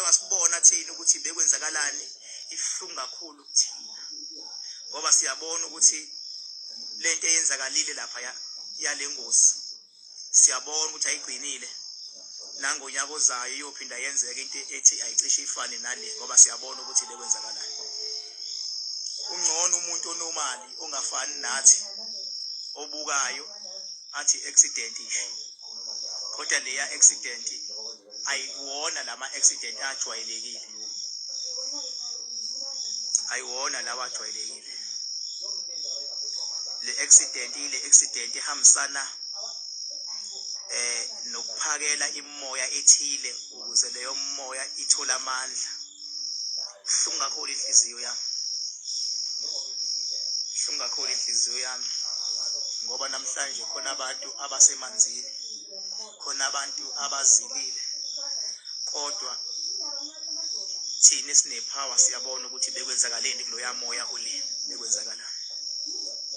Njengoba sibona thina ukuthi bekwenzakalani, ibuhlungu kakhulu kuthina ngoba siyabona ukuthi lento eyenzakalile lapha yale ngozi, siyabona ukuthi ayigcinile, nangonyaka ozayo iyophinda yenzeke into ethi ayicishe ifane nale, ngoba siyabona ukuthi bekwenzakalani. Ungcono umuntu onomali ongafani nathi obukayo athi accident nje, kodwa leya accident ayiwona lama accident ajwayelekile, ayiwona lawa ajwayelekile. Le accident, ile accident ihambisana nokuphakela imoya ethile ukuze leyo moya ithole amandla. Buhlungu kakhulu inhliziyo yami, buhlungu kakhulu inhliziyo yami, ngoba namhlanje khona abantu abasemanzini, khona abantu abazilile, kodwa thina esinepower siyabona ukuthi bekwenzakaleni kuloya moya ole, bekwenzakalani.